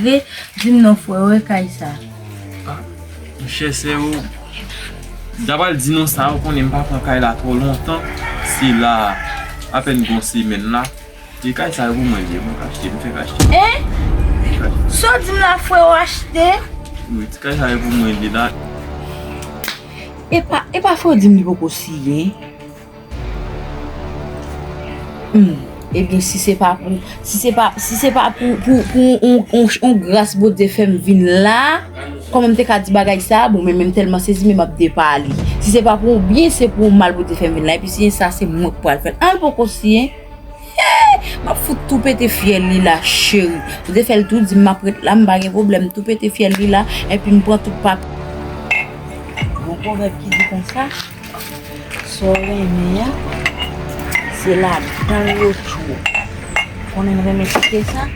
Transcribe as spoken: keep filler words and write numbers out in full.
Di m non, frè, wè kay sa. Ah, monchè, sè yo, m ta pral di nou sa, ou konnen m pa pran kay la twò lontan. Se la, apèn gon semèn la. E kay sa yo pou mwen li ye, mwen k achte, m fèk achte. Hein? Sa w di m la, frè, w achte? Wi, ti kay sa yo pou mwen li la. E pa, e pa frè w di m li poko siyen? Hmm. Ebyen, si se pa pou, si se pa, si se pa pou, pou, pou on, on, on gras Bondye fè m vin la, kòman m te ka di bagay sa? Bon, men menm tèlman sezi, men m ap depale. Si se pa pou on byen, se pou on mal Bondye fè m vin la. Epi siyen sa, se mwen k pral fè l. An, l poko siyen. Hey! M ap fout tou pete fyèl li la, cheri. Ou te fè l tou di m m ap ret la, m pa gen pwoblèm. Tou pete fyèl li la, epi m pran tout papye. Gon pwovèb ki di konsa, sa w renmen an, se ladan l yo tjou. Konnen m renmen site sa?